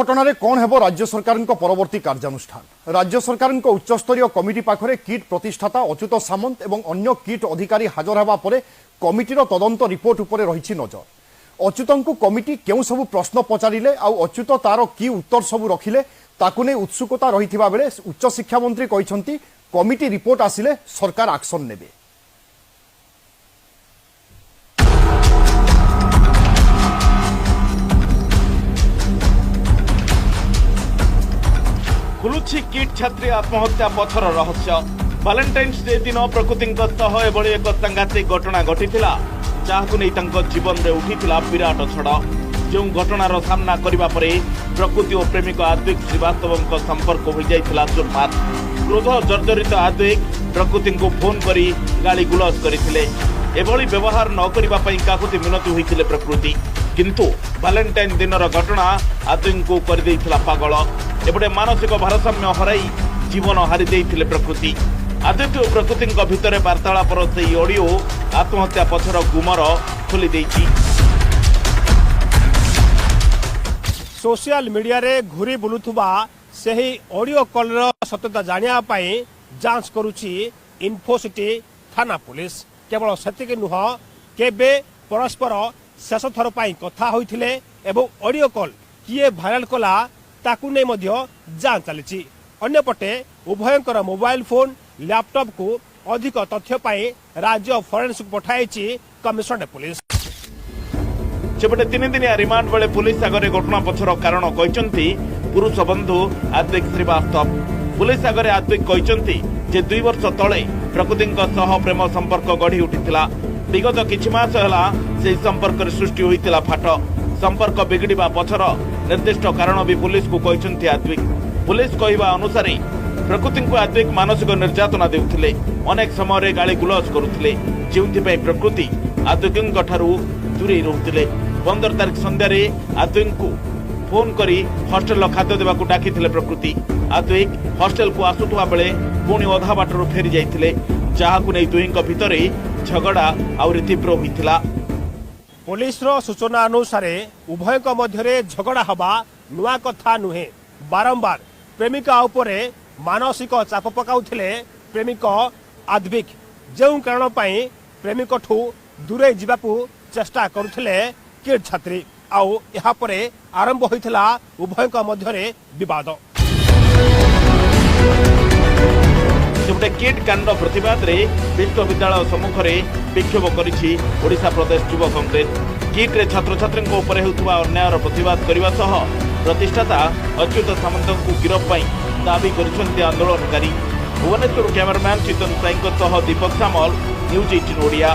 ଘଟଣାରେ କ'ଣ ହେବ ରାଜ୍ୟ ସରକାରଙ୍କ ପରବର୍ତ୍ତୀ କାର୍ଯ୍ୟାନୁଷ୍ଠାନ? ରାଜ୍ୟ ସରକାରଙ୍କ ଉଚ୍ଚସ୍ତରୀୟ କମିଟି ପାଖରେ କିଟ୍ ପ୍ରତିଷ୍ଠାତା ଅଚ୍ୟୁତ ସାମନ୍ତ ଏବଂ ଅନ୍ୟ କିଟ୍ ଅଧିକାରୀ ହାଜର ହେବା ପରେ କମିଟିର ତଦନ୍ତ ରିପୋର୍ଟ ଉପରେ ରହିଛି ନଜର। ଅଚ୍ୟୁତଙ୍କୁ କମିଟି କେଉଁ ସବୁ ପ୍ରଶ୍ନ ପଚାରିଲେ ଆଉ ଅଚ୍ୟୁତ ତାର କି ଉତ୍ତର ସବୁ ରଖିଲେ, ତାକୁ ନେଇ ଉତ୍ସୁକତା ରହିଥିବା ବେଳେ ଉଚ୍ଚଶିକ୍ଷା ମନ୍ତ୍ରୀ କହିଛନ୍ତି, କମିଟି ରିପୋର୍ଟ ଆସିଲେ ସରକାର ଆକ୍ସନ ନେବେ। ଖୋଲୁଛି କିଟ୍ ଛାତ୍ରୀ ଆତ୍ମହତ୍ୟା ପଛର ରହସ୍ୟ। ଭାଲେଣ୍ଟାଇନ୍ସ ଡେ ଦିନ ପ୍ରକୃତିଙ୍କ ସହ ଏଭଳି ଏକ ସାଂଘାତିକ ଘଟଣା ଘଟିଥିଲା, ଯାହାକୁ ନେଇ ତାଙ୍କ ଜୀବନରେ ଉଠିଥିଲା ବିରାଟ ଝଡ଼। ଯେଉଁ ଘଟଣାର ସାମ୍ନା କରିବା ପରେ ପ୍ରକୃତି ଓ ପ୍ରେମିକ ଆଦ୍ୱିକ ଶ୍ରୀବାସ୍ତବଙ୍କ ସମ୍ପର୍କ ହୋଇଯାଇଥିଲା ଚୁରମାର। କ୍ରୋଧ ଜର୍ଜରିତ ଆଦ୍ୱିକ ପ୍ରକୃତିଙ୍କୁ ଫୋନ୍ କରି ଗାଳି ଗୁଲଜ କରିଥିଲେ। ଏଭଳି ବ୍ୟବହାର ନ କରିବା ପାଇଁ କାକୁତି ମିନତି ହୋଇଥିଲେ ପ୍ରକୃତି। କିନ୍ତୁ ଭାଲେଣ୍ଟାଇନ୍ ଦିନର ଘଟଣା ଆଦ୍ୱିକଙ୍କୁ କରିଦେଇଥିଲା ପାଗଳ। ଏପଟେ ମାନସିକ ଭାରସାମ୍ୟ ହରାଇ ଜୀବନ ହାରି ଦେଇଥିଲେ ପ୍ରକୃତି। ଆଦିତ୍ୟ ଓ ପ୍ରକୃତିଙ୍କ ଭିତରେ ବାର୍ତ୍ତାଳାପର ସେହି ଅଡିଓ ଆତ୍ମହତ୍ୟା ପଛର ଗୁମର ଖୋଲି ଦେଇଛି। ସୋସିଆଲ ମିଡିଆରେ ଘୁରି ବୁଲୁଥିବା ସେହି ଅଡିଓ କଲ୍ର ସତ୍ୟତା ଜାଣିବା ପାଇଁ ଯାଞ୍ଚ କରୁଛି ଇନଫୋସିଟି ଥାନା ପୁଲିସ। କେବଳ ସେତିକି ନୁହଁ, କେବେ ପରସ୍ପର ଶେଷ ଥର ପାଇଁ କଥା ହୋଇଥିଲେ ଏବଂ ଅଡିଓ କଲ୍ କିଏ ଭାଇରାଲ କଲା, ତାକୁ ନେଇ ମଧ୍ୟ ଯାଞ୍ଚ ଚାଲିଛି। ଅନ୍ୟପଟେ ଉଭୟଙ୍କର ମୋବାଇଲ ଫୋନ୍, ଲ୍ୟାପଟପ୍କୁ ଅଧିକ ତଥ୍ୟ ପାଇଁ ରାଜ୍ୟ ଫରେନ୍ସିକ୍ ପଠାଇଛି କମିଶନରେଟ୍ ପୁଲିସ। ସେପଟେ 3 ଦିନିଆ ରିମାଣ୍ଡ ବେଳେ ପୁଲିସ ଆଗରେ ଘଟଣା ପଛର କାରଣ କହିଛନ୍ତି ପୁରୁଷ ବନ୍ଧୁ ଆଦ୍ୱିକ ଶ୍ରୀବାସ୍ତବ। ପୁଲିସ ଆଗରେ ଆଦ୍ୱିକ କହିଛନ୍ତି ଯେ 2 ବର୍ଷ ତଳେ ପ୍ରକୃତିଙ୍କ ସହ ପ୍ରେମ ସମ୍ପର୍କ ଗଢ଼ି ଉଠିଥିଲା। ବିଗତ କିଛି ମାସ ହେଲା ସେହି ସମ୍ପର୍କରେ ସୃଷ୍ଟି ହୋଇଥିଲା ଫାଟ। ସମ୍ପର୍କ ବିଗିଡ଼ିବା ପଛର ନିର୍ଦ୍ଦିଷ୍ଟ କାରଣ ବି ପୁଲିସକୁ କହିଛନ୍ତି ଆଦ୍ୱିକ। ପୁଲିସ କହିବା ଅନୁସାରେ ପ୍ରକୃତିଙ୍କୁ ଆଦ୍ୱିକ ମାନସିକ ନିର୍ଯାତନା ଦେଉଥିଲେ, ଅନେକ ସମୟରେ ଗାଳି ଗୁଲଜ କରୁଥିଲେ, ଯେଉଁଥିପାଇଁ ପ୍ରକୃତି ଆଦ୍ୱିକଙ୍କ ଠାରୁ ଦୂରେଇ ରହୁଥିଲେ। 15 ତାରିଖ ସନ୍ଧ୍ୟାରେ ଆଦ୍ୱିକଙ୍କୁ ଫୋନ୍ କରି ହଷ୍ଟେଲର ଖାଦ୍ୟ ଦେବାକୁ ଡାକିଥିଲେ ପ୍ରକୃତି। ଆଦ୍ୱିକ ହଷ୍ଟେଲକୁ ଆସୁଥିବା ବେଳେ ପୁଣି ଅଧା ବାଟରୁ ଫେରି ଯାଇଥିଲେ, ଯାହାକୁ ନେଇ ଦୁହିଁଙ୍କ ଭିତରେ ଝଗଡ଼ା ଆହୁରି ତୀବ୍ର ହୋଇଥିଲା। ପୋଲିସର ସୂଚନା ଅନୁସାରେ ଉଭୟଙ୍କ ମଧ୍ୟରେ ଝଗଡ଼ା ହେବା ନୂଆ କଥା ନୁହେଁ। ବାରମ୍ବାର ପ୍ରେମିକା ଉପରେ ମାନସିକ ଚାପ ପକାଉଥିଲେ ପ୍ରେମିକ ଆଦ୍ବିକ, ଯେଉଁ କାରଣ ପାଇଁ ପ୍ରେମିକଠୁ ଦୂରେଇ ଯିବାକୁ ଚେଷ୍ଟା କରୁଥିଲେ କିଟ୍ ଛାତ୍ରୀ। ଆଉ ଏହାପରେ ଆରମ୍ଭ ହୋଇଥିଲା ଉଭୟଙ୍କ ମଧ୍ୟରେ ବିବାଦ। ସେପଟେ କିଟ୍ କାଣ୍ଡ ପ୍ରତିବାଦରେ ବିଶ୍ୱବିଦ୍ୟାଳୟ ସମ୍ମୁଖରେ ବିକ୍ଷୋଭ କରିଛି ଓଡ଼ିଶା ପ୍ରଦେଶ ଯୁବ କଂଗ୍ରେସ। କିଟ୍ରେ ଛାତ୍ରଛାତ୍ରୀଙ୍କ ଉପରେ ହେଉଥିବା ଅନ୍ୟାୟର ପ୍ରତିବାଦ କରିବା ସହ ପ୍ରତିଷ୍ଠାତା ଅଚ୍ୟୁତ ସାମନ୍ତଙ୍କୁ ଗିରଫ ପାଇଁ ଦାବି କରିଛନ୍ତି ଆନ୍ଦୋଳନକାରୀ। ଭୁବନେଶ୍ୱରରୁ କ୍ୟାମେରାମ୍ୟାନ୍ ଚିତନ ସ୍ୱାଇଁଙ୍କ ସହ ଦୀପକ ସାମଲ, ନ୍ୟୁଜ୍ 18 ଓଡ଼ିଆ।